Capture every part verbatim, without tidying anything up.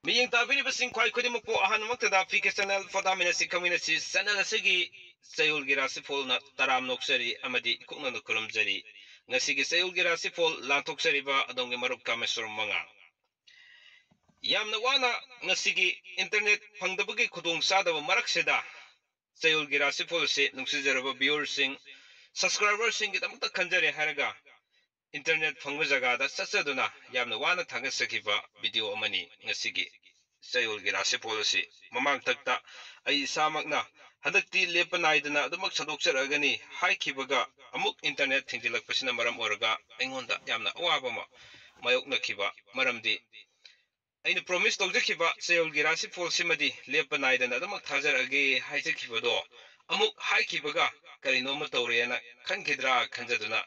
ꯃꯤꯠꯌꯦꯡ ꯇꯥꯕꯤꯔꯤꯕꯁꯤꯡ ꯈ꯭ꯋꯥꯏ ꯈꯨꯗꯤꯡꯃꯛꯄꯨ ꯑꯍꯥꯟꯕꯃꯛꯇꯗ ꯄꯤ ꯀꯦ ꯆꯦꯅꯦꯜ ꯐꯣꯗꯥ ꯃꯤꯅꯁꯤ ꯈꯪꯃꯤꯟꯅꯁꯤ꯫ ꯆꯦꯅꯦꯜ ꯑꯁꯤꯒꯤ ꯆꯌꯣꯜꯒꯤ ꯔꯥꯁꯤꯐꯣꯜꯅ ꯇꯔꯥꯝ ꯅꯣꯛꯆꯔꯤ ꯑꯃꯗꯤ ꯏꯀꯨꯛꯅꯅ ꯈꯨꯔꯨꯝꯖꯔꯤ꯫ ꯉꯁꯤꯒꯤ ꯆꯌꯣꯜꯒꯤ ꯔꯥꯁꯤꯐꯣꯜ ꯂꯥꯟꯊꯣꯛꯆꯔꯤꯕ ꯑꯗꯣꯝꯒꯤ ꯃꯔꯨꯞ ꯀꯥꯃꯦꯁꯣꯔ ꯃꯉꯥ꯫ ꯌꯥꯝꯅ ꯋꯥꯅ ꯉꯁꯤꯒꯤ ꯏꯟꯇꯔꯅꯦꯠ ꯐꯪꯗꯕꯒꯤ ꯈꯨꯗꯣꯡꯆꯥꯗꯕ ꯃꯔꯛꯁꯤꯗ ꯆꯌꯣꯜꯒꯤ ꯔꯥꯁꯤꯐꯣꯜ ꯑꯁꯤ ꯅꯨꯡꯁꯤꯖꯔꯕ ꯚꯤꯌꯨꯔꯁꯤꯡ, ꯁꯕꯁꯀ꯭ꯔꯥꯏꯕꯔꯁꯤꯡꯒꯤꯗꯃꯛꯇ ꯈꯟꯖꯔꯦ ꯍꯥꯏꯔꯒ ꯏꯟꯇꯔꯅꯦꯠ ꯐꯪꯕ ꯖꯒꯥꯗ ꯆꯠꯆꯗꯨꯅ ꯌꯥꯝꯅ ꯋꯥꯅ ꯊꯥꯒꯠꯆꯈꯤꯕ ꯚꯤꯗꯤꯑꯣ ꯑꯃꯅꯤ ꯉꯁꯤꯒꯤ ꯆꯌꯣꯜꯒꯤ ꯔꯥꯁꯤꯐꯣꯜ ꯑꯁꯤ꯫ ꯃꯃꯥꯡꯊꯛꯇ ꯑꯩ ꯏꯁꯥꯃꯛꯅ ꯍꯟꯗꯛꯇꯤ ꯂꯦꯞꯄ ꯅꯥꯏꯗꯅ ꯑꯗꯨꯃꯛ ꯁꯟꯗꯣꯛꯆꯔꯛꯑꯒꯅꯤ ꯍꯥꯏꯈꯤꯕꯒ ꯑꯃꯨꯛ ꯏꯟꯇꯔꯅꯦꯠ ꯊꯤꯡꯖꯤꯜꯂꯛꯄꯁꯤꯅ ꯃꯔꯝ ꯑꯣꯏꯔꯒ ꯑꯩꯉꯣꯟꯗ ꯌꯥꯝꯅ ꯑꯋꯥꯕ ꯑꯃ ꯃꯥꯌꯣꯛꯅꯈꯤꯕ ꯃꯔꯝꯗꯤ ꯑꯩꯅ ꯄ꯭ꯔꯣꯃꯤꯁ ꯇꯧꯖꯈꯤꯕ ꯆꯌꯣꯜꯒꯤ ꯔꯥꯁꯤꯐꯣꯜꯁꯤꯃꯗꯤ ꯂꯦꯞꯄ ꯅꯥꯏꯗꯅ ꯑꯗꯨꯃꯛ ꯊꯥꯖꯔꯛꯑꯒꯦ ꯍꯥꯏꯖꯈꯤꯕꯗꯣ ꯑꯃꯨꯛ ꯍꯥꯏꯈꯤꯕꯒ ꯀꯔꯤꯅꯣꯝꯃ ꯇꯧꯔꯦꯅ ꯈꯟꯈꯤꯗ꯭ꯔꯥ ꯈꯟꯖꯗꯨꯅ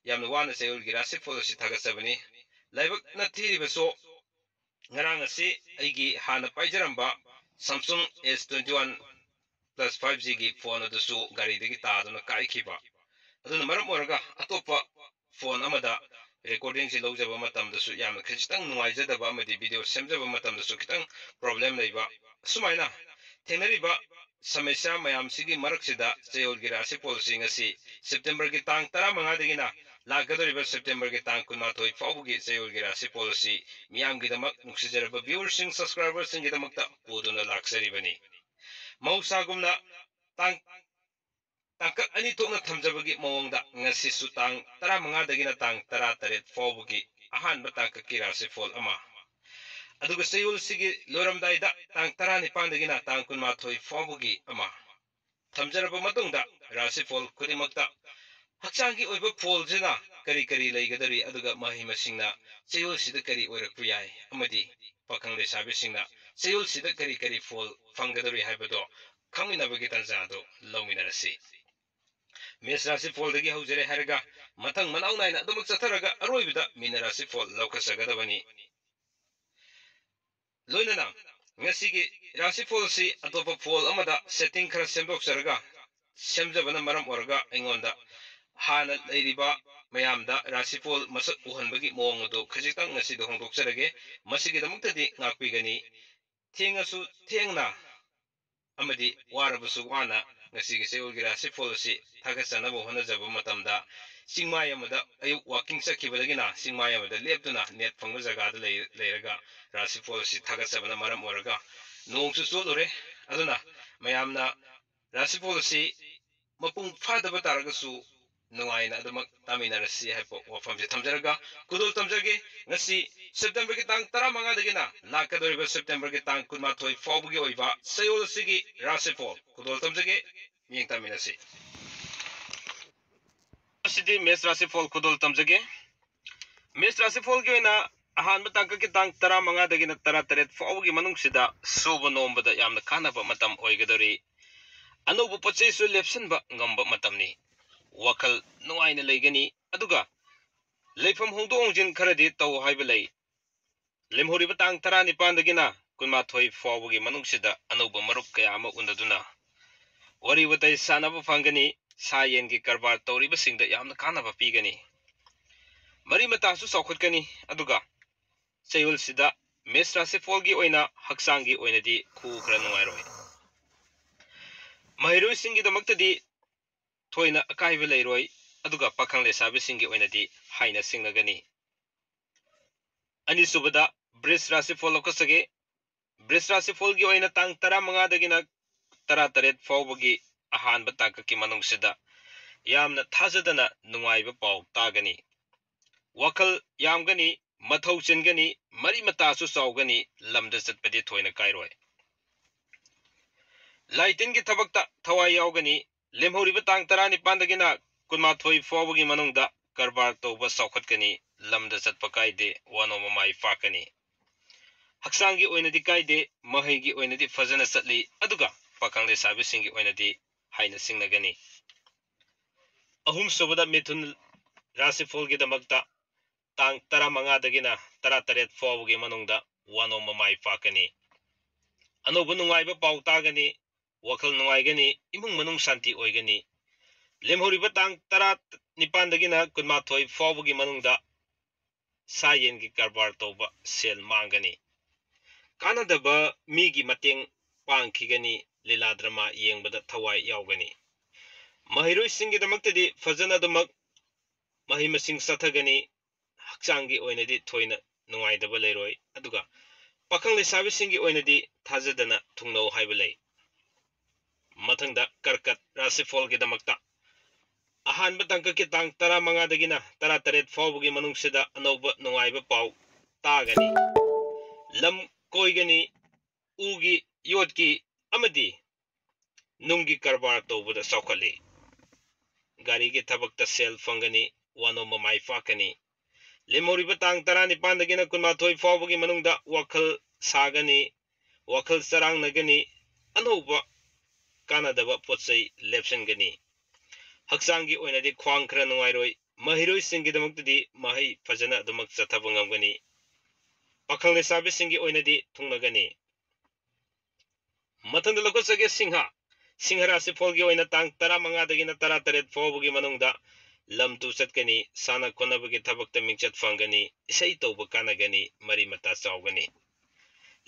ꯌꯥꯝꯅ ꯋꯥꯅ ꯆꯌꯣꯜꯒꯤ ꯔꯥꯁꯤꯐꯣꯜ ꯑꯁꯤ ꯊꯥꯒꯠꯆꯕꯅꯤ꯫ ꯂꯥꯏꯕꯛꯅ ꯊꯤꯔꯤꯕꯁꯨ ꯉꯔꯥꯡ ꯑꯁꯤ ꯑꯩꯒꯤ ꯍꯥꯟꯅ ꯄꯥꯏꯖꯔꯝꯕ Samsung S twenty one plus five G ꯒꯤ ꯐꯣꯟ ꯑꯗꯨꯁꯨ ꯒꯥꯔꯤꯗꯒꯤ ꯇꯥꯗꯨꯅ ꯀꯥꯏꯈꯤꯕ ꯑꯗꯨꯅ ꯃꯔꯝ ꯑꯣꯏꯔꯒ ꯑꯇꯣꯞꯄ ꯐꯣꯟ ꯑꯃꯗ ꯔꯦꯀꯣꯔꯗꯤꯡꯁꯤ ꯂꯧꯖꯕ ꯃꯇꯝꯗꯁꯨ ꯌꯥꯝꯅ ꯈꯖꯤꯛꯇꯪ ꯅꯨꯡꯉꯥꯏꯖꯗꯕ ꯑꯃꯗꯤ ꯚꯤꯗꯤꯑꯣ ꯁꯦꯝꯖꯕ ꯃꯇꯝꯗꯁꯨ ꯈꯤꯇꯪ ꯄ꯭ꯔꯣꯕ꯭ꯂꯦꯝ ꯂꯩꯕ, ꯑꯁꯨꯃꯥꯏꯅ ꯊꯦꯡꯅꯔꯤꯕ ꯁꯃꯁ꯭ꯌꯥ ꯃꯌꯥꯝꯁꯤꯒꯤ ꯃꯔꯛꯁꯤꯗ ꯆꯌꯣꯜꯒꯤ ꯔꯥꯁꯤꯐꯣꯜꯁꯤꯡ ꯑꯁꯤ ꯁꯦꯞꯇꯦꯝꯕꯔꯒꯤ ꯇꯥꯡ ꯇꯔꯥꯃꯉꯥꯗꯒꯤꯅ ꯂꯥꯛꯀꯗꯧꯔꯤꯕ ꯁꯦꯞꯇꯦꯝꯕꯔꯒꯤ ꯇꯥꯡ ꯀꯨꯟꯃꯥꯊꯣꯏ ꯐꯥꯎꯕꯒꯤ ꯆꯌꯣꯜꯒꯤ ꯔꯥꯁꯤꯐꯣꯜ ꯑꯁꯤ ꯃꯤꯌꯥꯝꯒꯤꯗꯃꯛ ꯅꯨꯡꯁꯤꯖꯔꯕ ꯚꯤꯌꯨꯔꯁꯤꯡ, ꯁꯕꯁꯀ꯭ꯔꯥꯏꯕꯔꯁꯤꯡꯒꯤꯗꯃꯛꯇ ꯄꯨꯗꯨꯅ ꯂꯥꯛꯆꯔꯤꯕꯅꯤ꯫ ꯃꯍꯧꯁꯥꯒꯨꯝꯅ ꯇꯥꯡ ꯇꯥꯡꯀꯛ ꯑꯅꯤ ꯊꯣꯛꯅ ꯊꯝꯖꯕꯒꯤ ꯃꯑꯣꯡꯗ ꯉꯁꯤꯁꯨ ꯇꯥꯡ ꯇꯔꯥꯃꯉꯥꯗꯒꯤꯅ ꯇꯥꯡ ꯇꯔꯥꯇꯔꯦꯠ ꯐꯥꯎꯕꯒꯤ ꯑꯍꯥꯟꯕ ꯇꯥꯡꯀꯛꯀꯤ ꯔꯥꯁꯤꯐꯣꯜ ꯑꯃ, ꯑꯗꯨꯒ ꯆꯌꯣꯜꯁꯤꯒꯤ ꯂꯣꯏꯔꯝꯗꯥꯏꯗ ꯇꯥꯡ ꯇꯔꯥꯅꯤꯄꯥꯟꯗꯒꯤꯅ ꯇꯥꯡ ꯀꯨꯟꯃꯥꯊꯣꯏ ꯐꯥꯎꯕꯒꯤ ꯑꯃ꯫ ꯊꯝꯖꯔꯕ ꯃꯇꯨꯡꯗ ꯔꯥꯁꯤꯐꯣꯜ ꯈꯨꯗꯤꯡꯃꯛꯇ ꯍꯛꯆꯥꯡꯒꯤ ꯑꯣꯏꯕ ꯐꯣꯜꯁꯤꯅ ꯀꯔꯤ ꯀꯔꯤ ꯂꯩꯒꯗꯧꯔꯤ, ꯑꯗꯨꯒ ꯃꯍꯩ ꯃꯁꯤꯡꯅ ꯆꯌꯣꯜꯁꯤꯗ ꯀꯔꯤ ꯑꯣꯏꯔꯛꯄ ꯌꯥꯏ, ꯑꯃꯗꯤ ꯄꯥꯈꯪ ꯂꯩꯁꯥꯕꯤꯁꯤꯡꯅ ꯆꯌꯣꯜꯁꯤꯗ ꯀꯔꯤ ꯀꯔꯤ ꯐꯣꯜ ꯐꯪꯒꯗꯧꯔꯤ ꯍꯥꯏꯕꯗꯣ ꯈꯪꯃꯤꯟꯅꯕꯒꯤ ꯇꯥꯟꯖꯥ ꯑꯗꯨ ꯂꯧꯃꯤꯟꯅꯔꯁꯤ꯫ ꯃꯦꯁ ꯔꯥꯁꯤꯐꯣꯜꯗꯒꯤ ꯍꯧꯖꯔꯦ ꯍꯥꯏꯔꯒ ꯃꯊꯪ ꯃꯅꯥꯎ ꯅꯥꯏꯅ ꯑꯗꯨꯃꯛ ꯆꯠꯊꯔꯒ ꯑꯔꯣꯏꯕꯗ ꯃꯤꯅ ꯔꯥꯁꯤꯐꯣꯜ ꯂꯧꯈꯠꯆꯒꯗꯕꯅꯤ꯫ ꯂꯣꯏꯅꯅ ꯉꯁꯤꯒꯤ ꯔꯥꯁꯤꯐꯣꯜ ꯑꯁꯤ ꯑꯇꯣꯞꯄ ꯐꯣꯜ ꯑꯃꯗ ꯁꯦꯠꯇꯤꯡ ꯈꯔ ꯁꯦꯝꯗꯣꯛꯆꯔꯒ ꯁꯦꯝꯖꯕꯅ ꯃꯔꯝ ꯑꯣꯏꯔꯒ ꯑꯩꯉꯣꯟꯗ ꯍꯥꯟꯅ ꯂꯩꯔꯤꯕ ꯃꯌꯥꯝꯗ ꯔꯥꯁꯤꯐꯣꯜ ꯃꯁꯛ ꯎꯍꯟꯕꯒꯤ ꯃꯑꯣꯡ ꯑꯗꯨ ꯈꯖꯤꯛꯇꯪ ꯉꯁꯤꯗꯤ ꯍꯣꯡꯗꯣꯛꯆꯔꯒꯦ꯫ ꯃꯁꯤꯒꯤꯗꯃꯛꯇꯗꯤ ꯉꯥꯛꯄꯤꯒꯅꯤ꯫ ꯊꯦꯡꯉꯁꯨ ꯊꯦꯡꯅ ꯑꯃꯗꯤ ꯋꯥꯔꯕꯁꯨ ꯋꯥꯅ ꯉꯁꯤꯒꯤ ꯆꯌꯣꯜꯒꯤ ꯔꯥꯁꯤꯐꯣꯜ ꯑꯁꯤ ꯊꯥꯒꯠꯆꯅꯕ ꯍꯣꯠꯅꯖꯕ ꯃꯇꯝꯗ, ꯆꯤꯡꯃꯥꯏ ꯑꯃꯗ ꯑꯌꯨꯛ ꯋꯥꯀꯤꯡ ꯆꯠꯈꯤꯕꯗꯒꯤꯅ ꯆꯤꯡꯃꯥꯏ ꯑꯃꯗ ꯂꯦꯞꯇꯨꯅ ꯅꯦꯠ ꯐꯪꯕ ꯖꯒꯥꯗ ꯂꯩ-, ꯂꯩꯔꯒ ꯔꯥꯁꯤꯐꯣꯜ ꯑꯁꯤ ꯊꯥꯒꯠꯆꯕꯅ ꯃꯔꯝ ꯑꯣꯏꯔꯒ ꯅꯣꯡꯁꯨ ꯆꯣꯠꯂꯨꯔꯦ꯫ ꯑꯗꯨꯅ ꯃꯌꯥꯝꯅ ꯔꯥꯁꯤꯐꯣꯜ ꯑꯁꯤ ꯃꯄꯨꯡ ꯐꯥꯗꯕ ꯇꯥꯔꯒꯁꯨ ꯅꯨꯡꯉꯥꯏꯅ ꯑꯗꯨꯃꯛ ꯇꯥꯃꯤꯟꯅꯔꯁꯤ ꯍꯥꯏꯕ ꯋꯥꯐꯝꯁꯦ ꯊꯝꯖꯔꯒ ꯈꯨꯗꯣꯜ ꯇꯝꯖꯒꯦ꯫ ꯉꯁꯤ ꯁꯦꯞꯇꯦꯝꯕꯔꯒꯤ ꯇꯥꯡ ꯇꯔꯥꯃꯉꯥꯗꯒꯤꯅ ꯂꯥꯛꯀꯗꯧꯔꯤꯕ ꯁꯦꯞꯇꯦꯝꯕꯔꯒꯤ ꯇꯥꯡ ꯀꯨꯟꯃꯥꯊꯣꯏ ꯐꯥꯎꯕꯒꯤ ꯑꯣꯏꯕ ꯆꯌꯣꯜ ꯑꯁꯤꯒꯤ ꯔꯥꯁꯤꯐꯣꯜ ꯈꯨꯗꯣꯜ ꯇꯝꯖꯒꯦ꯫ ꯃꯤꯠꯌꯦꯡ ꯇꯥꯃꯤꯟꯅꯁꯤ꯫ ꯑꯁꯤꯗꯤ ꯃꯦꯁ ꯔꯥꯁꯤꯐꯣꯜ ꯈꯨꯗꯣꯜ ꯇꯝꯖꯒꯦ꯫ ꯃꯦꯁ ꯔꯥꯁꯤꯐꯣꯜꯒꯤ ꯑꯣꯏꯅ ꯑꯍꯥꯟꯕ ꯇꯥꯡꯀꯛꯀꯤ ꯇꯥꯡ ꯇꯔꯥꯃꯉꯥꯗꯒꯤꯅ ꯇꯔꯥꯇꯔꯦꯠ ꯐꯥꯎꯕꯒꯤ ꯃꯅꯨꯡꯁꯤꯗ ꯁꯨꯕ ꯅꯣꯝꯕꯗ ꯌꯥꯝꯅ ꯀꯥꯟꯅꯕ ꯃꯇꯝ ꯑꯣꯏꯒꯗꯧꯔꯤ꯫ ꯑꯅꯧꯕ ꯄꯣꯠ ꯆꯩꯁꯨ ꯂꯦꯞꯁꯤꯟꯕ ꯉꯝꯕ ꯃꯇꯝꯅꯤ꯫ ꯋꯥꯈꯜ ꯅꯨꯡꯉꯥꯏꯅ ꯂꯩꯒꯅꯤ, ꯑꯗꯨꯒ ꯂꯩꯐꯝ ꯍꯣꯡꯗꯣꯛ ꯍꯣꯡꯖꯤꯟ ꯈꯔꯗꯤ ꯇꯧ ꯍꯥꯏꯕ ꯂꯩ꯫ ꯂꯦꯝꯍꯧꯔꯤꯕ ꯇꯥꯡ ꯇꯔꯥꯅꯤꯄꯥꯟꯗꯒꯤꯅ ꯀꯨꯟꯃꯥꯊꯣꯏ ꯐꯥꯎꯕꯒꯤ ꯃꯅꯨꯡꯁꯤꯗ ꯑꯅꯧꯕ ꯃꯔꯨꯞ ꯀꯌꯥ ꯑꯃ ꯎꯅꯗꯨꯅ ꯋꯥꯔꯤ ꯋꯥꯇꯥꯏ ꯁꯥꯟꯅꯕ ꯐꯪꯒꯅꯤ꯫ ꯁꯥ ꯌꯦꯟꯒꯤ ꯀꯔꯕꯥꯔ ꯇꯧꯔꯤꯕꯁꯤꯡꯗ ꯌꯥꯝꯅ ꯀꯥꯟꯅꯕ ꯄꯤꯒꯅꯤ꯫ ꯃꯔꯤ ꯃꯇꯥꯁꯨ ꯆꯥꯎꯈꯠꯀꯅꯤ, ꯑꯗꯨꯒ ꯆꯌꯣꯜꯁꯤꯗ ꯃꯦꯁ ꯔꯥꯁꯤꯐꯣꯜꯒꯤ ꯑꯣꯏꯅ ꯍꯛꯆꯥꯡꯒꯤ ꯑꯣꯏꯅꯗꯤ ꯈꯨ ꯈꯔ ꯅꯨꯡꯉꯥꯏꯔꯣꯏ꯫ ꯃꯍꯩꯔꯣꯏꯁꯤꯡꯒꯤꯗꯃꯛꯇꯗꯤ ꯊꯣꯏꯅ ꯑꯀꯥꯏꯕ ꯂꯩꯔꯣꯏ, ꯑꯗꯨꯒ ꯄꯥꯈꯪ ꯂꯩꯁꯥꯕꯤꯁꯤꯡꯒꯤ ꯑꯣꯏꯅꯗꯤ ꯍꯥꯏꯅ ꯁꯤꯡꯅꯒꯅꯤ꯫ ꯑꯅꯤꯁꯨꯕꯗ ꯕ꯭ꯔꯤꯖ ꯔꯥꯁꯤꯐꯣꯜ ꯂꯧꯈꯠꯆꯒꯦ꯫ ꯕ꯭ꯔꯤꯖ ꯔꯥꯁꯤꯐꯣꯜꯒꯤ ꯑꯣꯏꯅ ꯇꯥꯡ ꯇꯔꯥꯃꯉꯥꯗꯒꯤꯅ ꯇꯔꯥꯇꯔꯦꯠ ꯐꯥꯎꯕꯒꯤ ꯑꯍꯥꯟꯕ ꯇꯥꯡꯀꯛꯀꯤ ꯃꯅꯨꯡꯁꯤꯗ ꯌꯥꯝꯅ ꯊꯥꯖꯗꯅ ꯅꯨꯡꯉꯥꯏꯕ ꯄꯥꯎ ꯇꯥꯒꯅꯤ꯫ ꯋꯥꯈꯜ ꯌꯥꯝꯒꯅꯤ, ꯃꯊꯧ ꯆꯤꯟꯒꯅꯤ, ꯃꯔꯤ ꯃꯇꯥꯁꯨ ꯆꯥꯎꯒꯅꯤ, ꯂꯝꯗ ꯆꯠꯄꯗꯤ ꯊꯣꯏꯅ ꯀꯥꯏꯔꯣꯏ꯫ ꯂꯥꯏ ꯇꯤꯟꯒꯤ ꯊꯕꯛꯇ ꯊꯋꯥꯏ ꯌꯥꯎꯒꯅꯤ꯫ ꯂꯦꯝꯍꯧꯔꯤꯕ ꯇꯥꯡ ꯇꯔꯥꯅꯤꯄꯥꯟꯗꯒꯤꯅ ꯀꯨꯟꯃꯥꯊꯣꯏ ꯐꯥꯎꯕꯒꯤ ꯃꯅꯨꯡꯗ ꯀꯔꯕꯥꯔ ꯇꯧꯕ ꯆꯥꯎꯈꯠꯀꯅꯤ, ꯂꯝꯗ ꯆꯠꯄ ꯀꯥꯏꯗꯦ, ꯋꯥꯅꯣꯝꯕ ꯃꯥꯏ ꯄꯥꯛꯀꯅꯤ꯫ ꯍꯛꯆꯥꯡꯒꯤ ꯑꯣꯏꯅꯗꯤ ꯀꯥꯏꯗꯦ, ꯃꯍꯩꯒꯤ ꯑꯣꯏꯅꯗꯤ ꯐꯖꯅ ꯆꯠꯂꯤ, ꯑꯗꯨꯒ ꯄꯥꯈꯪ ꯂꯩꯁꯥꯕꯤꯁꯤꯡꯒꯤ ꯑꯣꯏꯅꯗꯤ ꯍꯥꯏꯅ ꯁꯤꯡꯅꯒꯅꯤ꯫ ꯑꯍꯨꯝꯁꯨꯕꯗ ꯃꯤꯊꯨꯟ ꯔꯥꯁꯤꯐꯣꯜꯒꯤꯗꯃꯛꯇ ꯇꯥꯡ ꯇꯔꯥꯃꯉꯥꯗꯒꯤꯅ ꯇꯔꯥꯇꯔꯦꯠ ꯐꯥꯎꯕꯒꯤ ꯃꯅꯨꯡꯗ ꯋꯥꯅꯣꯝꯕ ꯃꯥꯏ ꯄꯥꯛꯀꯅꯤ꯫ ꯑꯅꯧꯕ ꯅꯨꯡꯉꯥꯏꯕ ꯄꯥꯎ ꯇꯥꯒꯅꯤ, ꯋꯥꯈꯜ ꯅꯨꯡꯉꯥꯏꯒꯅꯤ, ꯏꯃꯨꯡ ꯃꯅꯨꯡ ꯁꯥꯟꯇꯤ ꯑꯣꯏꯒꯅꯤ꯫ ꯂꯦꯝꯍꯧꯔꯤꯕ ꯇꯥꯡ ꯇꯔꯥ ꯅꯤꯄꯥꯟꯗꯒꯤꯅ ꯀꯨꯟꯃꯥꯊꯣꯏ ꯐꯥꯎꯕꯒꯤ ꯃꯅꯨꯡꯗ ꯁꯥ ꯌꯦꯟꯒꯤ ꯀꯔꯕꯥꯔ ꯇꯧꯕ ꯁꯦꯜ ꯃꯥꯡꯒꯅꯤ꯫ ꯀꯥꯟꯅꯗꯕ ꯃꯤꯒꯤ ꯃꯇꯦꯡ ꯄꯥꯡꯈꯤꯒꯅꯤ꯫ ꯂꯤꯂꯥ ꯗ꯭ꯔꯃꯥ ꯌꯦꯡꯕꯗ ꯊꯋꯥꯏ ꯌꯥꯎꯒꯅꯤ꯫ ꯃꯍꯩꯔꯣꯏꯁꯤꯡꯒꯤꯗꯃꯛꯇꯗꯤ ꯐꯖꯅ ꯑꯗꯨꯃꯛ ꯃꯍꯩ ꯃꯁꯤꯡ ꯆꯠꯊꯒꯅꯤ꯫ ꯍꯛꯆꯥꯡꯒꯤ ꯑꯣꯏꯅꯗꯤ ꯊꯣꯏꯅ ꯅꯨꯡꯉꯥꯏꯇꯕ ꯂꯩꯔꯣꯏ꯫ ꯑꯗꯨꯒ ꯄꯥꯈꯪ ꯂꯩꯁꯥꯕꯤꯁꯤꯡꯒꯤ ꯑꯣꯏꯅꯗꯤ ꯊꯥꯖꯗꯅ ꯊꯨꯡꯅꯧ ꯍꯥꯏꯕ ꯂꯩ꯫ ꯃꯊꯪꯗ ꯀꯔꯀꯠ ꯔꯥꯁꯤꯐꯣꯜꯒꯤꯗꯃꯛꯇ ꯑꯍꯥꯟꯕ ꯇꯥꯡꯀꯛꯀꯤ ꯇꯥꯡ ꯇꯔꯥꯃꯉꯥꯗꯒꯤꯅ ꯇꯔꯥꯇꯔꯦꯠ ꯐꯥꯎꯕꯒꯤ ꯃꯅꯨꯡꯁꯤꯗ ꯑꯅꯧꯕ ꯅꯨꯡꯉꯥꯏꯕ ꯄꯥꯎ ꯇꯥꯒꯅꯤ꯫ ꯂꯝ ꯀꯣꯏꯒꯅꯤ, ꯎꯒꯤ, ꯌꯣꯠꯀꯤ ꯑꯃꯗꯤ ꯅꯨꯡꯒꯤ ꯀꯔꯕꯥꯔ ꯇꯧꯕꯗ ꯆꯥꯎꯈꯠꯂꯤ꯫ ꯒꯥꯔꯤꯒꯤ ꯊꯕꯛꯇ ꯁꯦꯜ ꯐꯪꯒꯅꯤ, ꯋꯥꯅꯣꯝꯕ ꯃꯥꯏ ꯄꯥꯛꯀꯅꯤ꯫ ꯂꯦꯝꯍꯧꯔꯤꯕ ꯇꯥꯡ ꯇꯔꯥꯅꯤꯄꯥꯟꯗꯒꯤꯅ ꯀꯨꯟꯃꯥꯊꯣꯏ ꯐꯥꯎꯕꯒꯤ ꯃꯅꯨꯡꯗ ꯋꯥꯈꯜ ꯁꯥꯒꯅꯤ, ꯋꯥꯈꯜ ꯆꯔꯥꯡꯅꯒꯅꯤ, ꯑꯅꯧꯕ ꯀꯥꯟꯅꯗꯕ ꯄꯣꯠ ꯆꯩ ꯂꯦꯞꯁꯤꯟꯒꯅꯤ꯫ ꯍꯛꯆꯥꯡꯒꯤ ꯑꯣꯏꯅꯗꯤ ꯈ꯭ꯋꯥꯡ ꯈꯔ ꯅꯨꯡꯉꯥꯏꯔꯣꯏ꯫ ꯃꯍꯩꯔꯣꯏꯁꯤꯡꯒꯤꯗꯃꯛꯇꯗꯤ ꯃꯍꯩ ꯐꯖꯅ ꯑꯗꯨꯃꯛ ꯆꯠꯊꯕ ꯉꯝꯒꯅꯤ꯫ ꯄꯥꯈꯪ ꯂꯩꯁꯥꯕꯤꯁꯤꯡꯒꯤ ꯑꯣꯏꯅꯗꯤ ꯊꯨꯡꯅꯒꯅꯤ꯫ ꯃꯊꯪꯗ ꯂꯧꯈꯠꯆꯒꯦ ꯁꯤꯡꯍ꯫ ꯁꯤꯡꯍ ꯔꯥꯁꯤꯐꯣꯜꯒꯤ ꯑꯣꯏꯅ ꯇꯥꯡ ꯇꯔꯥꯃꯉꯥꯗꯒꯤꯅ ꯇꯔꯥꯇꯔꯦꯠ ꯐꯥꯎꯕꯒꯤ ꯃꯅꯨꯡꯗ ꯂꯝ ꯇꯨ ꯆꯠꯀꯅꯤ, ꯁꯥꯟꯅ ꯈꯣꯠꯅꯕꯒꯤ ꯊꯕꯛꯇ ꯃꯤꯡꯆꯠ ꯐꯪꯒꯅꯤ, ꯏꯁꯩ ꯇꯧꯕ ꯀꯥꯟꯅꯒꯅꯤ, ꯃꯔꯤ ꯃꯇꯥ ꯆꯥꯎꯒꯅꯤ꯫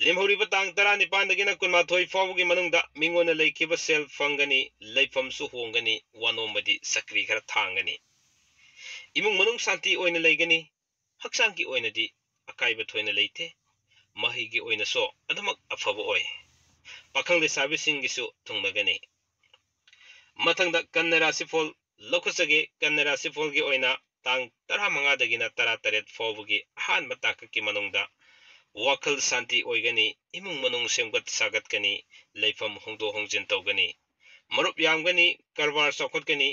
ꯂꯦꯝꯍꯧꯔꯤꯕ ꯇꯥꯡ ꯇꯔꯥꯅꯤꯄꯥꯟꯗꯒꯤꯅ ꯀꯨꯟꯃꯥꯊꯣꯏ ꯐꯥꯎꯕꯒꯤ ꯃꯅꯨꯡꯗ ꯃꯤꯉꯣꯟꯗ ꯂꯩꯈꯤꯕ ꯁꯦꯜ ꯐꯪꯒꯅꯤ, ꯂꯩꯐꯝꯁꯨ ꯍꯣꯡꯒꯅꯤ, ꯋꯥꯅꯣꯝꯕꯗꯤ ꯆꯀ꯭ꯔꯤ ꯈꯔ ꯊꯥꯡꯒꯅꯤ꯫ ꯏꯃꯨꯡ ꯃꯅꯨꯡ ꯁꯥꯟꯇꯤ ꯑꯣꯏꯅ ꯂꯩꯒꯅꯤ꯫ ꯍꯛꯆꯥꯡꯒꯤ ꯑꯣꯏꯅꯗꯤ ꯑꯀꯥꯏꯕ ꯊꯣꯏꯅ ꯂꯩꯇꯦ꯫ ꯃꯍꯩꯒꯤ ꯑꯣꯏꯅꯁꯨ ꯑꯗꯨꯃꯛ ꯑꯐꯕ ꯑꯣꯏ꯫ ꯄꯥꯈꯪ ꯂꯩꯁꯥꯕꯤꯁꯤꯡꯒꯤꯁꯨ ꯊꯨꯡꯅꯒꯅꯤ꯫ ꯃꯊꯪꯗ ꯀꯟꯌꯥ ꯔꯥꯁꯤꯐꯣꯜ ꯂꯧꯈꯠꯆꯒꯦ꯫ ꯀꯟꯌꯥ ꯔꯥꯁꯤꯐꯣꯜꯒꯤ ꯑꯣꯏꯅ ꯇꯥꯡ ꯇꯔꯥꯃꯉꯥꯗꯒꯤꯅ ꯇꯔꯥꯇꯔꯦꯠ ꯐꯥꯎꯕꯒꯤ ꯑꯍꯥꯟꯕ ꯇꯥꯡꯀꯛꯀꯤ ꯃꯅꯨꯡꯗ ꯋꯥꯈꯜ ꯁꯥꯟꯇꯤ ꯑꯣꯏꯒꯅꯤ, ꯏꯃꯨꯡ ꯃꯅꯨꯡ ꯁꯦꯝꯒꯠ ꯁꯥꯒꯠꯀꯅꯤ, ꯂꯩꯐꯝ ꯍꯣꯡꯗꯣꯛ ꯍꯣꯡꯖꯤꯟ ꯇꯧꯒꯅꯤ, ꯃꯔꯨꯞ ꯌꯥꯝꯒꯅꯤ, ꯀꯔꯕꯥꯔ ꯆꯥꯎꯈꯠꯀꯅꯤ꯫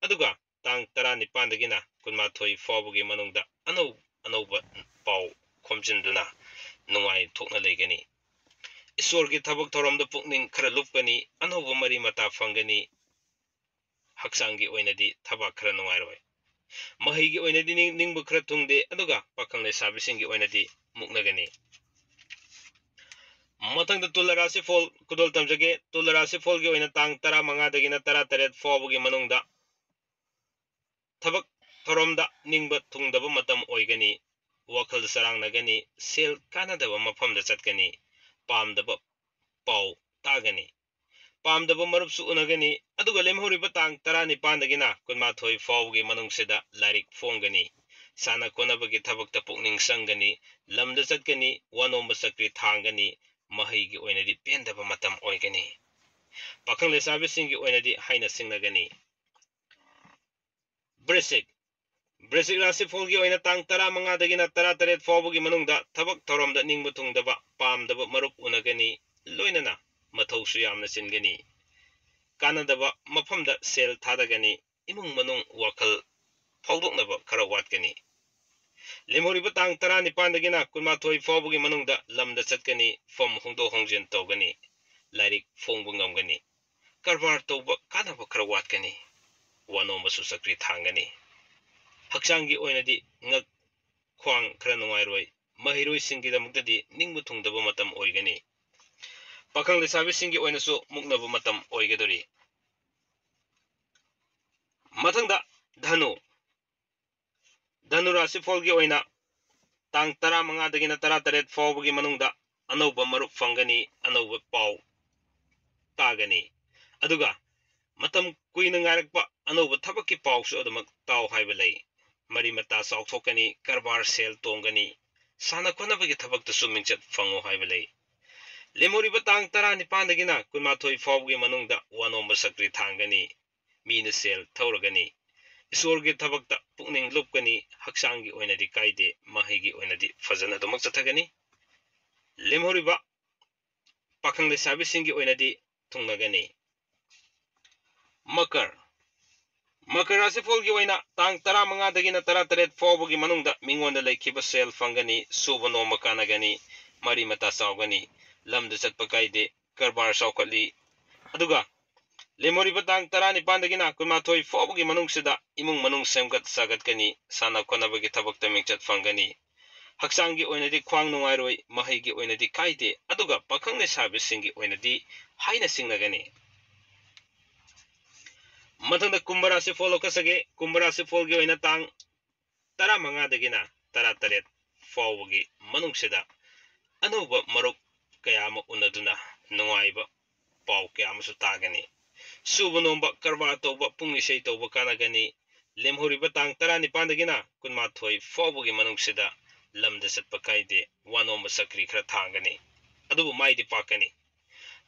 ꯑꯗꯨꯒ ꯇꯥꯡ ꯇꯔꯥꯅꯤꯄꯥꯟꯗꯒꯤꯅ ꯀꯨꯟꯃꯥꯊꯣꯏ ꯐꯥꯎꯕꯒꯤ ꯃꯅꯨꯡꯗ ꯑꯅꯧ ꯑꯅꯧꯕ ꯄꯥꯎ ꯈꯣꯝꯖꯤꯟꯗꯨꯅ ꯅꯨꯡꯉꯥꯏꯊꯣꯛꯅ ꯂꯩꯒꯅꯤ꯫ ꯏꯁꯣꯔꯒꯤ ꯊꯕꯛ ꯊꯧꯔꯝꯗ ꯄꯨꯛꯅꯤꯡ ꯈꯔ ꯂꯨꯞꯀꯅꯤ, ꯑꯅꯧꯕ ꯃꯔꯤ ꯃꯇꯥ ꯐꯪꯒꯅꯤ꯫ ꯍꯛꯆꯥꯡꯒꯤ ꯑꯣꯏꯅꯗꯤ ꯊꯕꯛ ꯈꯔ ꯅꯨꯡꯉꯥꯏꯔꯣꯏ꯫ ꯃꯍꯩꯒꯤ ꯑꯣꯏꯅꯗꯤ ꯅꯤꯡ-, ꯅꯤꯡꯕ ꯈꯔ ꯊꯨꯡꯗꯦ, ꯑꯗꯨꯒ ꯄꯥꯈꯪ ꯂꯩꯁꯥꯕꯤꯁꯤꯡꯒꯤ ꯑꯣꯏꯅꯗꯤ ꯃꯨꯛꯅꯒꯅꯤ꯫ ꯃꯊꯪꯗ ꯇꯨꯂꯥ ꯔꯥꯁꯤꯐꯣꯜ ꯈꯨꯗꯣꯜ ꯇꯝꯖꯒꯦ꯫ ꯇꯨꯂꯥ ꯔꯥꯁꯤꯐꯣꯜꯒꯤ ꯑꯣꯏꯅ ꯇꯥꯡ ꯇꯔꯥꯃꯉꯥꯗꯒꯤꯅ ꯇꯔꯥꯇꯔꯦꯠ ꯐꯥꯎꯕꯒꯤ ꯃꯅꯨꯡꯗ ꯊꯕꯛ ꯊꯧꯔꯝꯗ ꯅꯤꯡꯕ ꯊꯨꯡꯗꯕ ꯃꯇꯝ ꯑꯣꯏꯒꯅꯤ꯫ ꯋꯥꯈꯜ ꯆꯔꯥꯡꯅꯒꯅꯤ, ꯁꯦꯜ ꯀꯥꯟꯅꯗꯕ ꯃꯐꯝꯗ ꯆꯠꯀꯅꯤ, ꯄꯥꯝꯗꯕ ꯄꯥꯎ ꯇꯥꯒꯅꯤ꯫ ꯄꯥꯝꯗꯕ ꯃꯔꯨꯞꯁꯨ ꯎꯅꯒꯅꯤ꯫ ꯑꯗꯨꯒ ꯂꯦꯝꯍꯧꯔꯤꯕ ꯇꯥꯡ ꯇꯔꯥꯅꯤꯄꯥꯟꯗꯒꯤꯅ ꯀꯨꯟꯃꯥꯊꯣꯏ ꯐꯥꯎꯕꯒꯤ ꯃꯅꯨꯡꯁꯤꯗ ꯂꯥꯏꯔꯤꯛ ꯐꯣꯡꯒꯅꯤ, ꯁꯥꯟꯅ ꯈꯣꯠꯅꯕꯒꯤ ꯊꯕꯛꯇ ꯄꯨꯛꯅꯤꯡ ꯆꯪꯒꯅꯤ, ꯂꯝꯗ ꯆꯠꯀꯅꯤ, ꯋꯥ ꯅꯣꯝꯕ ꯆꯀ꯭ꯔꯤ ꯊꯥꯡꯒꯅꯤ, ꯃꯍꯩꯒꯤ ꯑꯣꯏꯅꯗꯤ ꯄꯦꯟꯗꯕ ꯃꯇꯝ ꯑꯣꯏꯒꯅꯤ꯫ ꯄꯥꯈꯪ ꯂꯩꯁꯥꯕꯤꯁꯤꯡꯒꯤ ꯑꯣꯏꯅꯗꯤ ꯍꯥꯏꯅ ꯁꯤꯡꯅꯒꯅꯤ꯫ ꯕ꯭ꯔꯤꯁꯤꯛ, ꯕ꯭ꯔꯤꯁꯤꯛ ꯔꯥꯁꯤꯐꯣꯜꯒꯤ ꯑꯣꯏꯅ ꯇꯥꯡ ꯇꯔꯥꯃꯉꯥꯗꯒꯤꯅ ꯇꯔꯥꯇꯔꯦꯠ ꯐꯥꯎꯕꯒꯤ ꯃꯅꯨꯡꯗ ꯊꯕꯛ ꯊꯧꯔꯝꯗ ꯅꯤꯡꯕ ꯊꯨꯡꯗꯕ, ꯄꯥꯝꯗꯕ ꯃꯔꯨꯞ ꯎꯅꯒꯅꯤ, ꯂꯣꯏꯅꯅ ꯃꯊꯧꯁꯨ ꯌꯥꯝꯅ ꯆꯤꯟꯒꯅꯤ꯫ ꯀꯥꯟꯅꯗꯕ ꯃꯐꯝꯗ ꯁꯦꯜ ꯊꯥꯗꯒꯅꯤ, ꯏꯃꯨꯡ ꯃꯅꯨꯡ ꯋꯥꯈꯜ ꯐꯥꯎꯗꯣꯛꯅꯕ ꯈꯔ ꯋꯥꯠꯀꯅꯤ꯫ ꯂꯦꯝꯍꯧꯔꯤꯕ ꯇꯥꯡ ꯇꯔꯥꯅꯤꯄꯥꯟꯗꯒꯤꯅ ꯀꯨꯟꯃꯥꯊꯣꯏ ꯐꯥꯎꯕꯒꯤ ꯃꯅꯨꯡꯗ ꯂꯝꯗ ꯆꯠꯀꯅꯤ, ꯐꯝ ꯍꯣꯡꯗꯣꯛ ꯍꯣꯡꯖꯤꯟ ꯇꯧꯒꯅꯤ, ꯂꯥꯏꯔꯤꯛ ꯐꯣꯡꯕ ꯉꯝꯒꯅꯤ, ꯀꯔꯕꯥꯔ ꯇꯧꯕ ꯀꯥꯟꯅꯕ ꯈꯔ ꯋꯥꯠꯀꯅꯤ, ꯋꯥ ꯅꯣꯝꯕꯁꯨ ꯆꯀ꯭ꯔꯤ ꯊꯥꯡꯒꯅꯤ꯫ ꯍꯛꯆꯥꯡꯒꯤ ꯑꯣꯏꯅꯗꯤ ꯉꯛ ꯈ꯭ꯋꯥꯡ ꯈꯔ ꯅꯨꯡꯉꯥꯏꯔꯣꯏ꯫ ꯃꯍꯩꯔꯣꯏꯁꯤꯡꯒꯤꯗꯃꯛꯇꯗꯤ ꯅꯤꯡꯕ ꯊꯨꯡꯗꯕ ꯃꯇꯝ ꯑꯣꯏꯒꯅꯤ꯫ ꯄꯥꯈꯪ ꯂꯩꯁꯥꯕꯤꯁꯤꯡꯒꯤ ꯑꯣꯏꯅꯁꯨ ꯃꯨꯛꯅꯕ ꯃꯇꯝ ꯑꯣꯏꯒꯗꯧꯔꯤ꯫ ꯃꯊꯪꯗ ꯙꯅꯨ꯫ ꯙꯅꯨ ꯔꯥꯁꯤꯐꯣꯜꯒꯤ ꯑꯣꯏꯅ ꯇꯥꯡ ꯇꯔꯥꯃꯉꯥꯗꯒꯤꯅ ꯇꯔꯥꯇꯔꯦꯠ ꯐꯥꯎꯕꯒꯤ ꯃꯅꯨꯡꯗ ꯑꯅꯧꯕ ꯃꯔꯨꯞ ꯐꯪꯒꯅꯤ, ꯑꯅꯧꯕ ꯄꯥꯎ ꯇꯥꯒꯅꯤ꯫ ꯑꯗꯨꯒ ꯃꯇꯝ ꯀꯨꯏꯅ ꯉꯥꯏꯔꯛꯄ ꯑꯅꯧꯕ ꯊꯕꯛꯀꯤ ꯄꯥꯎꯁꯨ ꯑꯗꯨꯃꯛ ꯇꯥꯎ ꯍꯥꯏꯕ ꯂꯩ꯫ ꯃꯔꯤ ꯃꯇꯥ ꯆꯥꯎꯊꯣꯛꯀꯅꯤ, ꯀꯔꯕꯥꯔ ꯁꯦꯜ ꯇꯣꯡꯒꯅꯤ, ꯁꯥꯟꯅ ꯈꯣꯠꯅꯕꯒꯤ ꯊꯕꯛꯇꯁꯨ ꯃꯤꯡꯆꯠ ꯐꯪꯉꯨ ꯍꯥꯏꯕ ꯂꯩ꯫ ꯂꯦꯝꯍꯧꯔꯤꯕ ꯇꯥꯡ ꯇꯔꯥꯅꯤꯄꯥꯟꯗꯒꯤꯅ ꯀꯨꯟꯃꯥꯊꯣꯏ ꯐꯥꯎꯕꯒꯤ ꯃꯅꯨꯡꯗ ꯋꯥ ꯅꯣꯝꯕ ꯆꯀ꯭ꯔꯤ ꯊꯥꯡꯒꯅꯤ, ꯃꯤꯅ ꯁꯦꯜ ꯊꯧꯔꯒꯅꯤ, ꯏꯁꯣꯔꯒꯤ ꯊꯕꯛꯇ ꯄꯨꯛꯅꯤꯡ ꯂꯨꯞꯀꯅꯤ, ꯍꯛꯆꯥꯡꯒꯤ ꯑꯣꯏꯅꯗꯤ ꯀꯥꯏꯗꯦ, ꯃꯍꯩꯒꯤ ꯑꯣꯏꯅꯗꯤ ꯐꯖꯅ ꯑꯗꯨꯃꯛ ꯆꯠꯊꯒꯅꯤ꯫ ꯂꯦꯝꯍꯧꯔꯤꯕ ꯄꯥꯈꯪ ꯂꯩꯁꯥꯕꯤꯁꯤꯡꯒꯤ ꯑꯣꯏꯅꯗꯤ ꯊꯨꯡꯅꯒꯅꯤ꯫ ꯃꯀꯔ, ꯃꯀꯔ ꯔꯥꯁꯤꯐꯣꯜꯒꯤ ꯑꯣꯏꯅ ꯇꯥꯡ ꯇꯔꯥꯃꯉꯥꯗꯒꯤꯅ ꯇꯔꯥꯇꯔꯦꯠ ꯐꯥꯎꯕꯒꯤ ꯃꯅꯨꯡꯗ ꯃꯤꯉꯣꯟꯗ ꯂꯩꯈꯤꯕ ꯁꯦꯜ ꯐꯪꯒꯅꯤ, ꯁꯨꯕ ꯅꯣꯝꯕ ꯀꯥꯟꯅꯒꯅꯤ, ꯃꯔꯤ ꯃꯇꯥ ꯆꯥꯎꯒꯅꯤ, ꯂꯝꯗ ꯆꯠꯄ ꯀꯥꯏꯗꯦ, ꯀꯔꯕꯥꯔ ꯆꯥꯎꯈꯠꯂꯤ꯫ ꯑꯗꯨꯒ ꯂꯦꯝꯍꯧꯔꯤꯕ ꯇꯥꯡ ꯇꯔꯥꯅꯤꯄꯥꯟꯗꯒꯤꯅ ꯀꯨꯟꯃꯥꯊꯣꯏ ꯐꯥꯎꯕꯒꯤ ꯃꯅꯨꯡꯁꯤꯗ ꯏꯃꯨꯡ ꯃꯅꯨꯡ ꯁꯦꯝꯒꯠ ꯁꯥꯒꯠꯀꯅꯤ, ꯁꯥꯟꯅ ꯈꯣꯠꯅꯕꯒꯤ ꯊꯕꯛꯇ ꯃꯤꯡꯆꯠ ꯐꯪꯒꯅꯤ꯫ ꯍꯛꯆꯥꯡꯒꯤ ꯑꯣꯏꯅꯗꯤ ꯈ꯭ꯋꯥꯡ ꯅꯨꯡꯉꯥꯏꯔꯣꯏ, ꯃꯍꯩꯒꯤ ꯑꯣꯏꯅꯗꯤ ꯀꯥꯏꯗꯦ, ꯑꯗꯨꯒ ꯄꯥꯈꯪ ꯂꯩꯁꯥꯕꯤꯁꯤꯡꯒꯤ ꯑꯣꯏꯅꯗꯤ ꯍꯥꯏꯅ ꯁꯤꯡꯅꯒꯅꯤ꯫ ꯃꯊꯪꯗ ꯀꯨꯝꯚ ꯔꯥꯁꯤꯐꯣꯜ ꯂꯧꯈꯠꯆꯒꯦ꯫ ꯀꯨꯝꯚ ꯔꯥꯁꯤꯐꯣꯜꯒꯤ ꯑꯣꯏꯅ ꯇꯥꯡ ꯇꯔꯥꯃꯉꯥꯗꯒꯤꯅ ꯇꯔꯥꯇꯔꯦꯠ ꯐꯥꯎꯕꯒꯤ ꯃꯅꯨꯡꯁꯤꯗ ꯑꯅꯧꯕ ꯃꯔꯨꯞ ꯀꯌꯥ ꯑꯃ ꯎꯅꯗꯨꯅ ꯅꯨꯡꯉꯥꯏꯕ ꯄꯥꯎ ꯀꯌꯥ ꯑꯃꯁꯨ ꯇꯥꯒꯅꯤ꯫ ꯁꯨꯕ ꯅꯣꯝꯕ, ꯀꯔꯕꯥꯔ ꯇꯧꯕ, ꯄꯨꯡ ꯏꯁꯩ ꯇꯧꯕ ꯀꯥꯟꯅꯒꯅꯤ꯫ ꯂꯦꯝꯍꯧꯔꯤꯕ ꯇꯥꯡ ꯇꯔꯥꯅꯤꯄꯥꯟꯗꯒꯤꯅ ꯀꯨꯟꯃꯥꯊꯣꯏ ꯐꯥꯎꯕꯒꯤ ꯃꯅꯨꯡꯁꯤꯗ ꯂꯝꯗ ꯆꯠꯄ ꯀꯥꯏꯗꯦ, ꯋꯥ ꯅꯣꯝꯕ ꯆꯀ꯭ꯔꯤ ꯈꯔ ꯊꯥꯡꯒꯅꯤ, ꯑꯗꯨꯕꯨ ꯃꯥꯏꯗꯤ ꯄꯥꯛꯀꯅꯤ꯫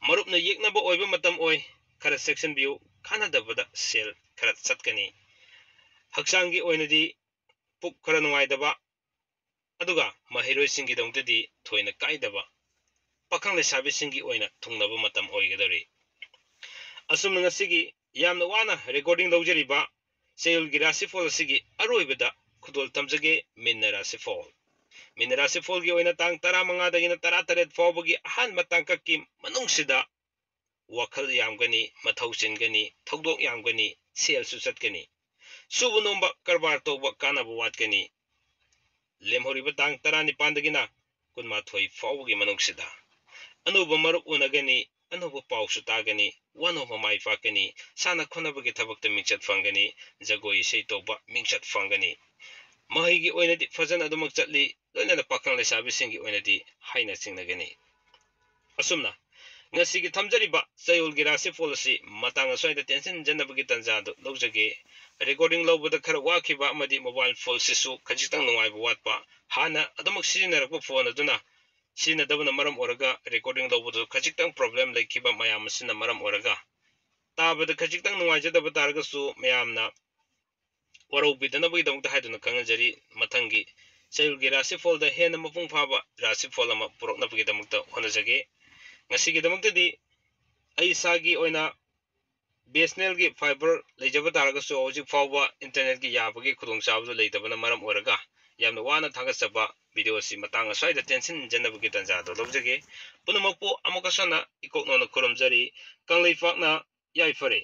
ꯃꯔꯨꯞꯅ ꯌꯦꯛꯅꯕ ꯑꯣꯏꯕ ꯃꯇꯝ ꯑꯣꯏ, ꯈꯔ ꯆꯦꯛꯁꯤꯟꯕꯤꯌꯨ, ꯀꯥꯟꯅꯗꯕꯗ ꯁꯦꯜ ꯈꯔ ꯆꯠꯀꯅꯤ꯫ ꯍꯛꯆꯥꯡꯒꯤ ꯑꯣꯏꯅꯗꯤ ꯄꯨꯛ ꯈꯔ ꯅꯨꯡꯉꯥꯏꯇꯕ, ꯑꯗꯨꯒ ꯃꯍꯩꯔꯣꯏꯁꯤꯡꯒꯤꯗꯃꯛꯇꯗꯤ ꯊꯣꯏꯅ ꯀꯥꯏꯗꯕ, ꯄꯥꯈꯪ ꯂꯩꯁꯥꯕꯤꯁꯤꯡꯒꯤ ꯑꯣꯏꯅ ꯊꯨꯡꯅꯕ ꯃꯇꯝ ꯑꯣꯏꯒꯗꯧꯔꯤ꯫ ꯑꯁꯨꯝꯅ ꯉꯁꯤꯒꯤ ꯌꯥꯝꯅ ꯋꯥꯅ ꯔꯦꯀꯣꯔꯗꯤꯡ ꯂꯧꯖꯔꯤꯕ ꯆꯌꯣꯜꯒꯤ ꯔꯥꯁꯤꯐꯣꯜ ꯑꯁꯤꯒꯤ ꯑꯔꯣꯏꯕꯗ ꯈꯨꯗꯣꯜ ꯇꯝꯖꯒꯦ꯫ ꯃꯤꯟꯅ ꯔꯥꯁꯤꯐꯣꯜ꯫ ꯃꯤꯟꯅ ꯔꯥꯁꯤꯐꯣꯜꯒꯤ ꯑꯣꯏꯅ ꯇꯥꯡ ꯇꯔꯥꯃꯉꯥꯗꯒꯤꯅ ꯇꯔꯥꯇꯔꯦꯠ ꯐꯥꯎꯕꯒꯤ ꯑꯍꯥꯟꯕ ꯇꯥꯡꯀꯛꯀꯤ ꯃꯅꯨꯡꯁꯤꯗ ꯋꯥꯈꯜ ꯌꯥꯝꯒꯅꯤ, ꯃꯊꯧ ꯆꯤꯟꯒꯅꯤ, ꯊꯧꯗꯣꯛ ꯌꯥꯝꯒꯅꯤ, ꯁꯦꯜꯁꯨ ꯆꯠꯀꯅꯤ꯫ ꯁꯨꯕ ꯅꯣꯝꯕ, ꯀꯔꯕꯥꯔ ꯇꯧꯕ ꯀꯥꯟꯅꯕ ꯋꯥꯠꯀꯅꯤ꯫ ꯂꯦꯝꯍꯧꯔꯤꯕ ꯇꯥꯡ ꯇꯔꯥꯅꯤꯄꯥꯟꯗꯒꯤꯅ ꯀꯨꯟꯃꯥꯊꯣꯏ ꯐꯥꯎꯕꯒꯤ ꯃꯅꯨꯡꯁꯤꯗ ꯑꯅꯧꯕ ꯃꯔꯨꯞ ꯎꯅꯒꯅꯤ, ꯑꯅꯧꯕ ꯄꯥꯎꯁꯨ ꯇꯥꯒꯅꯤ, ꯋꯥꯅꯣꯝꯕ ꯃꯥꯏ ꯄꯥꯛꯀꯅꯤ, ꯁꯥꯟꯅ ꯈꯣꯠꯅꯕꯒꯤ ꯊꯕꯛꯇ ꯃꯤꯡꯆꯠ ꯐꯪꯒꯅꯤ, ꯖꯒꯣꯏ ꯏꯁꯩ ꯇꯧꯕ ꯃꯤꯡꯆꯠ ꯐꯪꯒꯅꯤ꯫ ꯃꯍꯩꯒꯤ ꯑꯣꯏꯅꯗꯤ ꯐꯖꯅ ꯑꯗꯨꯃꯛ ꯆꯠꯂꯤ, ꯂꯣꯏꯅꯅ ꯄꯥꯈꯪ ꯂꯩꯁꯥꯕꯤꯁꯤꯡꯒꯤ ꯑꯣꯏꯅꯗꯤ ꯍꯥꯏꯅ ꯆꯤꯡꯅꯒꯅꯤ꯫ ꯑꯁꯨꯝꯅ ꯉꯁꯤꯒꯤ ꯊꯝꯖꯔꯤꯕ ꯆꯌꯣꯜꯒꯤ ꯔꯥꯁꯤꯐꯣꯜ ꯑꯁꯤ ꯃꯇꯥꯡ ꯑꯁ꯭ꯋꯥꯏꯗ ꯇꯦꯟꯁꯤꯟꯖꯅꯕꯒꯤ ꯇꯥꯟꯖꯥ ꯑꯗꯨ ꯂꯧꯖꯒꯦ꯫ ꯔꯦꯀꯣꯔꯗꯤꯡ ꯂꯧꯕꯗ ꯈꯔ ꯋꯥꯈꯤꯕ ꯑꯃꯗꯤ ꯃꯣꯕꯥꯏꯜ ꯐꯣꯟꯁꯤꯁꯨ ꯈꯖꯤꯛꯇꯪ ꯅꯨꯡꯉꯥꯏꯕ ꯋꯥꯠꯄ, ꯍꯥꯟꯅ ꯑꯗꯨꯃꯛ ꯁꯤꯖꯤꯟꯅꯔꯛꯄ ꯐꯣꯟ ꯑꯗꯨꯅ ꯁꯤꯖꯤꯟꯅꯗꯕꯅ ꯃꯔꯝ ꯑꯣꯏꯔꯒ ꯔꯦꯀꯣꯔꯗꯤꯡ ꯂꯧꯕꯗꯨ ꯈꯖꯤꯛꯇꯪ ꯄ꯭ꯔꯣꯕ꯭ꯂꯦꯝ ꯂꯩꯈꯤꯕ ꯃꯌꯥꯝ ꯑꯁꯤꯅ ꯃꯔꯝ ꯑꯣꯏꯔꯒ ꯇꯥꯕꯗ ꯈꯖꯤꯛꯇꯪ ꯅꯨꯡꯉꯥꯏꯖꯗꯕ ꯇꯥꯔꯒꯁꯨ ꯃꯌꯥꯝꯅ ꯋꯥꯔꯧꯕꯤꯗꯅꯕꯒꯤꯗꯃꯛꯇ ꯍꯥꯏꯗꯨꯅ ꯈꯪꯍꯟꯖꯔꯤ꯫ ꯃꯊꯪꯒꯤ ꯆꯌꯣꯜꯒꯤ ꯔꯥꯁꯤꯐꯣꯜꯗ ꯍꯦꯟꯅ ꯃꯄꯨꯡ ꯐꯥꯕ ꯔꯥꯁꯤꯐꯣꯜ ꯑꯃ ꯄꯨꯔꯛꯅꯕꯒꯤꯗꯃꯛꯇ ꯍꯣꯠꯅꯖꯒꯦ꯫ ꯉꯁꯤꯒꯤꯗꯃꯛꯇꯗꯤ ꯑꯩ ꯏꯁꯥꯒꯤ ꯑꯣꯏꯅ ꯕꯤ ꯑꯦꯁ ꯑꯦꯟ ꯑꯦꯜꯒꯤ ꯐꯥꯏꯕꯔ ꯂꯩꯖꯕ ꯇꯥꯔꯒꯁꯨ ꯍꯧꯖꯤꯛ ꯐꯥꯎꯕ ꯏꯟꯇꯔꯅꯦꯠꯀꯤ ꯌꯥꯕꯒꯤ ꯈꯨꯗꯣꯡꯆꯥꯕꯗꯨ ꯂꯩꯇꯕꯅ ꯃꯔꯝ ꯑꯣꯏꯔꯒ ꯌꯥꯝꯅ ꯋꯥꯅ ꯊꯥꯒꯠꯆꯕ ꯚꯤꯗꯤꯑꯣ ꯑꯁꯤ ꯃꯇꯥꯡ ꯑꯁ꯭ꯋꯥꯏꯗ ꯇꯦꯟꯁꯤꯟꯖꯅꯕꯒꯤ ꯇꯥꯟꯖꯥ ꯑꯗꯨ ꯂꯧꯖꯒꯦ꯫ ꯄꯨꯝꯅꯃꯛꯄꯨ ꯑꯃꯨꯛꯀ ꯍꯟꯅ ꯏꯀꯣꯛ ꯅꯧꯅ ꯈꯨꯔꯨꯝꯖꯔꯤ꯫ ꯀꯪꯂꯩꯄꯥꯛꯅ ꯌꯥꯏꯐꯔꯦ꯫